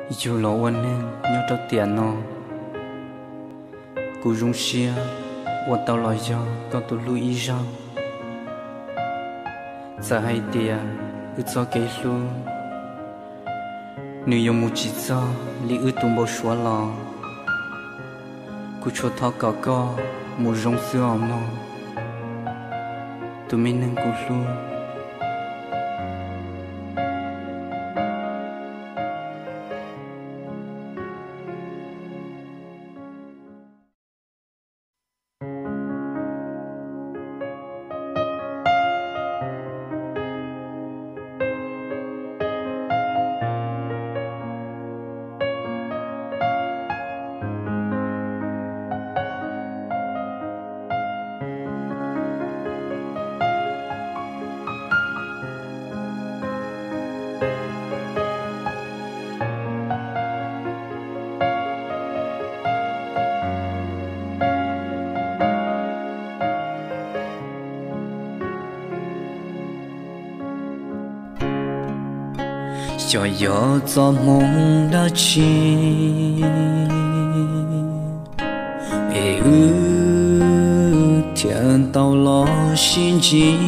Yug los ua neeg nyob rau tiam no, kuv zoo siab uas tau los yog koj tus hlub ib zaug. Txawm hais tias wb txoj kev hlub nws yuav mus tsis txog li wb tus npau suav los, kuv tsuas thov kom koj mus zoo xwb os mog, tus me neeg kuv hlub. Xyov yog txoj hmoo dab tsi es wb thiaj tau los sib ntsib,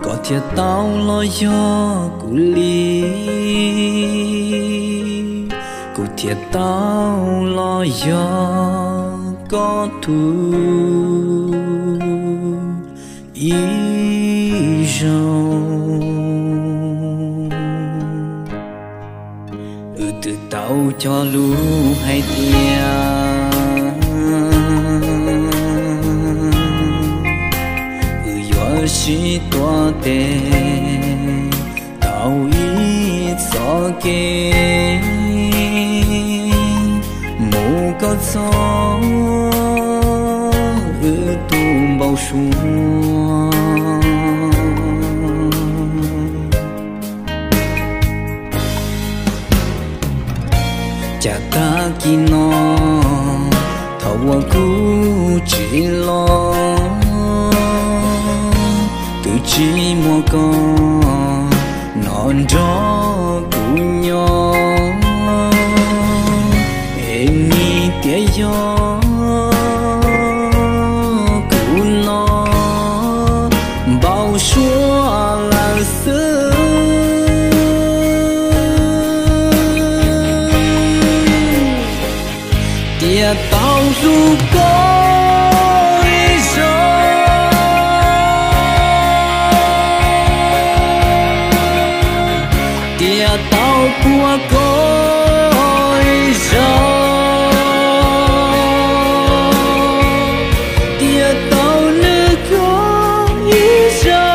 koj thiaj tau los yog kuv li, kuv thiaj tau los yog koj tus ib zaug. Wb twb tau cog lus hais tias wb yuav sib tuav tes tau ib txoj kev mus kom txog wb tus npau suav. Cas tag kis no thaum uas kuv tsis los, twb tsis muaj koj nyob nrog kuv nyob, es nim tias yog kuv no npau suav lawm xwb. Tias tau hlub koj ib zaug, tias tau puag koj ib zaug, tias tau nws koj ib zaug,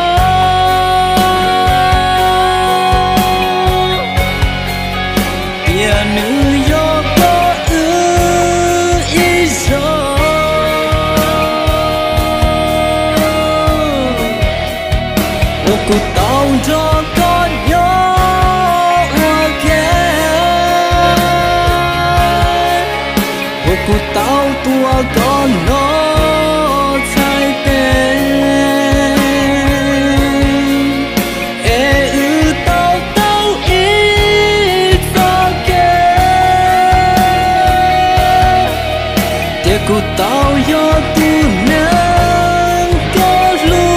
tias nws yog koj wb ib zaug, uas kuv tau nrog koj nyob ua ke, uas kuv tau tuav koj nyob txhais tes, es wb tau taug ib txoj kev, tias kuv tau yog tus neeg koj hlub.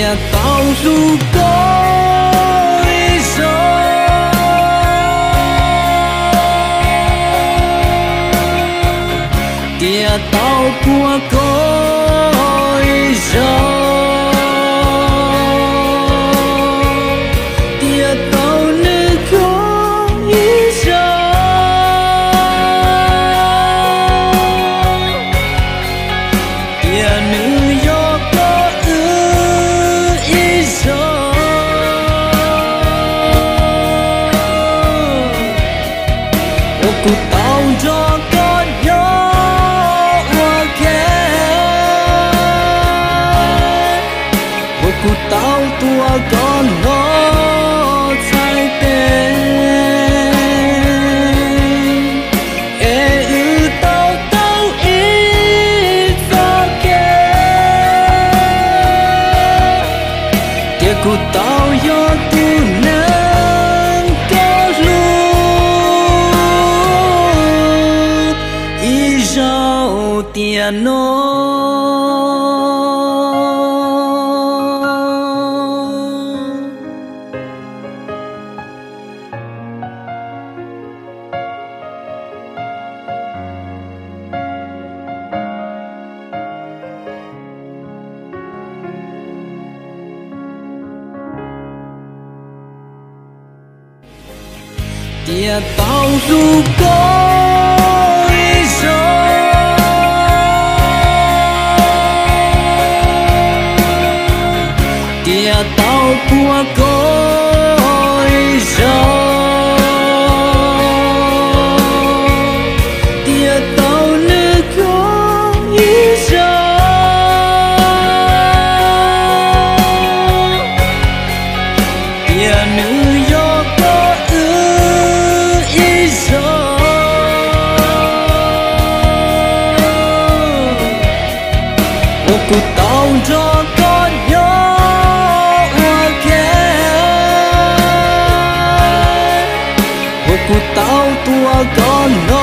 Tias tau hlub koj ib zaug, tias tau puag koj ib zaug, tias tau nws koj ib zaug, tias nws yog koj wb ib zaug, uas kuv tau nrog koj nyob ua ke, uas kuv tau tuav koj hlo txhais tes, es wb tau taug ib txoj kev, tias kuv tau yog tus neeg koj hlub ib zaug tiam no. Tias tau hlub koj ib zaug, tias tau puag koj ib zaug, tias tau nws koj ib zaug, tias nws yog koj wb ib zaug, uas kuv tau nrog koj nyob ua ke, uas kuv tau tuav koj hlo